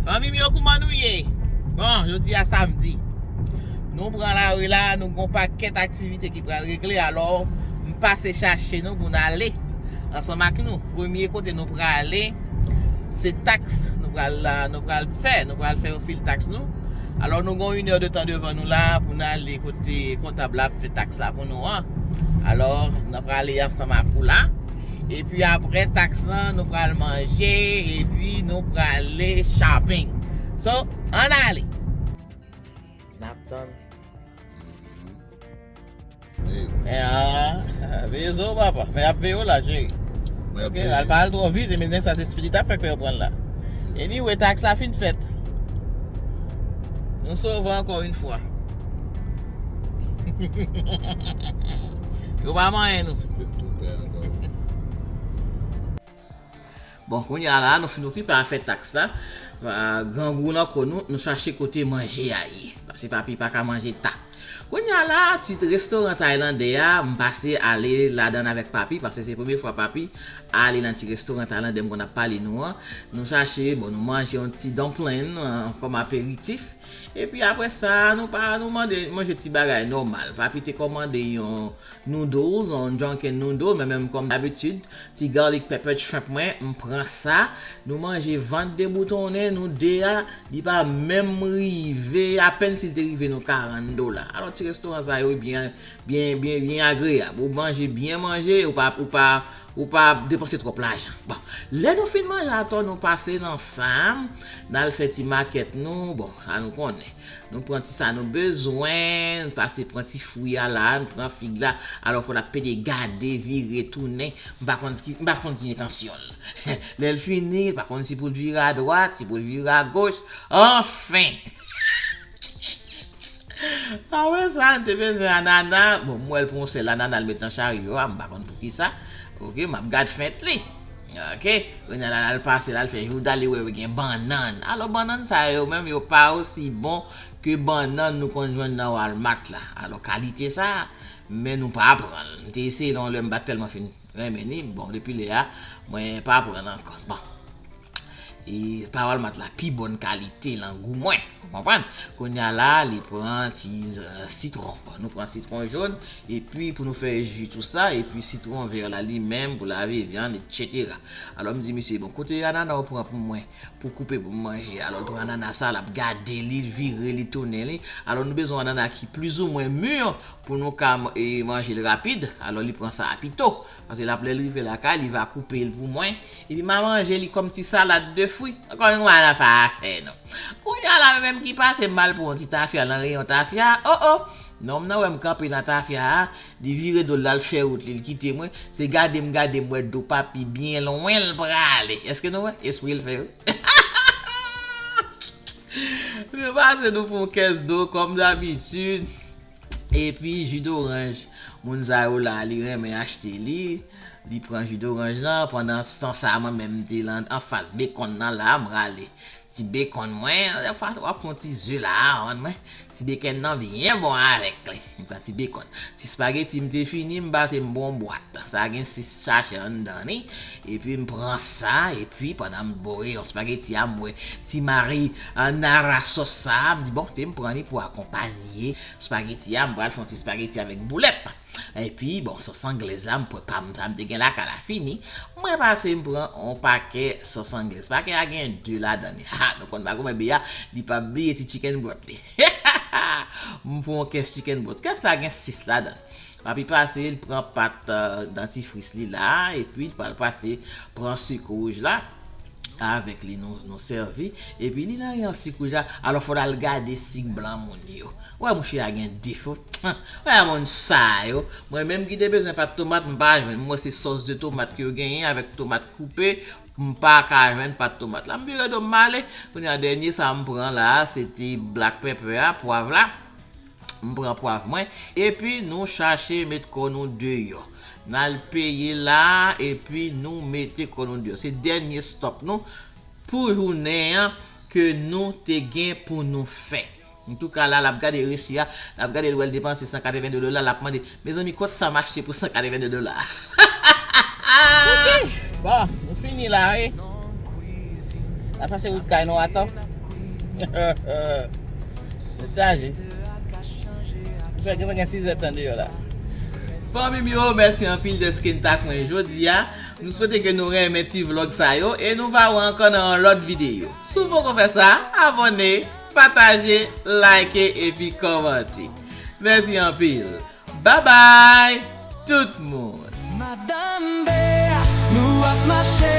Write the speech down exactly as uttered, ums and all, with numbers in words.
Fanmi m yo, kouman nou ye? Bon, jodi a samdi. Nou pran lari la, nou gon pakèt aktivite ki pral regle, alò m pase chache nou pou n ale ansanm ak nou. Premye kote nou prale, se taks nou pral, nou pral fè, nou pral fè yo fil taks nou. Alò nou gon inè de tan devan nou la pou n ale kote kontab la ap fè taks la pou nou an. Alò, n ap prale ansanm ak ou la. Epi apre taks lan, nou pral manje, epi nou prale shopping. So, ann ale. N ap tann. Ah, veye zo papa. Men ap veye w la, cheri. Ok, al pa al twò vit, men nèg sa se spidi t ap fè k fè yo pran l la. Anyway, taks la fin fèt. Nou sove ankò yon fwa. Yo pa manyen nou. Se tou pè ankò. Bon, kounye a la, nou fin okipe afè taks la. Ah, grangou nan kò nou, nou chache kote manje a ye. Paske papi pa ka manje ta. Kounye a la, ti restoran taylandè a, m pase ale ladan avèk papi, paske se premye fwa papi ale nan ti restoran taylandè m konn ap pale nou an. Nou chache, bon, nou manje yon ti dumpling, ah, kòm aperitif. Epi apre sa, nou pa, nou mande, manje ti bagay nòmal. Papi te kòmande yon noodles, yon drunken noodle, men menm kòm dabitid, ti garlic pepper shrimp mwen, m pran sa. Nou manje vant deboutonnen, nou de a, li pa menm rive, apèn si l te rive nou karant dola. Alò, ti restoran sa yo byen, byen, byen, byen agreyab. Ou manje, byen manje, ou pa, ou pa, ou pa depanse twòp lajan. Bon, lè nou fin manje atò, nou pase nan Sam, n al fè ti makèt nou, bon, sa nou konnen. Nou pran ti sa nou bezwen, pase pran ti fwi a la, nou pran fig la, alò fò l ap pede gade, vire, tounen, m pa konn ki, m pa konn ki entansyon l. Lè l fini, l pa konn si pou l vire adwat, si pou l vire agoch, anfen! Apre sa, m te bezwen anana, bon, m wè l pran yon sèl anana, l met nan charyo a, m pa konn poukisa. Ok, m ap gad fent li. Ok, kounye a la, l al pase, l al fè jouda, li wè gen bannann. Alò, bannann sa yo menm, yo pa osi bon ke bannann nou konn jwenn nan Walmart la. Alò, kalite sa, men nou pa pran l. M te eseye l yon lè, m pa t tèlman fin renmen li. Bon, depi lè a, mwen pa pran l ankò. Bon. E pa Walmart la pi bòn kalite lan gou mwen. Ou konprann? Kounye a la, li pran ti, eh, sitwon. Bon, nou pran sitwon jòn, epi pou nou fè ji tou sa, epi sitwon vè la li menm pou lave vyann, etsetera. Alò, m di misye, bon, kote anana ou pran pou mwen, pou koupe pou m manje? Alò, l pran anana sa, l ap gade li, l vire li, tounen li. Alò, nou bezwen anana ki plizoumwen mi pou nou ka, e, manje l rapid. Alò, li pran sa a pito. Paske l ap, lè l rive lakay, li va koupe l pou mwen. Epi m a manje li kòm ti salad de fwi. Ankò yon bagay nan fè afè nou. Kounye a la, menm ki pase, m al pran yon ti tafya nan reyon tafya. Oh, oh! Nonm nan wè m kanpe nan tafya a, li vire do l, l al fè wout li, l kite mwen. Se gade m, gade m, wè do papi byen lwen l prale. Èske nou wè? Espre l fè, wi. Nou pase, nou fè yon kès do, kòm dabitid. Epi ji doranj, moun sa yo la, li renmen achte li. Li pran ji doranj lan, pandan tan sa, mwen menm, m te lan, anfas bekonn nan la, m rale ti bekonn mwen, w ap fè yon ti ze la, a, mwen, ti bekenn nan byen bon avèk li. M pran ti bekonn. Ti spageti m te fini, m pase m bon bwat. Sa gen sis sachè anndan li. Epi m pran sa, epi pandan m bore yon spageti a, m wè ti mari, a, nara sòs sa, m di, bon, te m pran li pou akonpanye spageti a, m pral fè yon ti spageti avèk boulèt. Epi, bon, sòs anglèz la, m pran pa m, sa m te gen lakay la fini. Mwen pase, m pran yon pakè sòs anglèz. Pakè a gen de ladan li. Ha, nou konn pa kouman bè a, li pa bliye ti chicken broth li. M pran yon kès chicken broth. Kès la gen sis ladan. Papi pase, li pran pat, eh, dantifris li la, epi li pral pase, pran sik wouj la. Avèk li nou, nou sèvi. Epi li nan yon sik wouj la. Alò, fò n al gade sik blan moun yo. Wè, mouche a gen defo. Wè, moun sa yo. Mwen menm ki te bezwen pat tomat, m pa jwenn. Mwen, se sòs de tomat ke yo genyen avèk tomat koupe. M pa ka jwenn pat tomat la. M vire do m ale. Kounye a, dènye sa m pran la, se te black pepper a, pwav la. M pran pwav mwen, epi nou chache met kò nou deyò. N al peye la, epi nou mete kò nou deyò. Se dènye stòp nou pou jounen an ke nou te gen pou nou fè. Antouka, la, l ap gade resi a, l ap gade l wè l depanse san katreven de dola, l ap mande, mezanmi, kot sa m achte pou san katreven de dola? Ok, bon, nou fini la, wi. N ap chache wout kay nou atò. Chaje. Fè gentan gen sizè tan deyò la. Fanmi m yo, mèsi anpil dèske n t ak mwen jodi a. M swete ke nou renmen ti vlòg sa yo e nou va wè ankò nan yon lòt videyo. Si w poko fè sa, abòne, pataje, like epi kòmante. Mèsi anpil. Babay tout moun. Madanm Bea, nou ap mache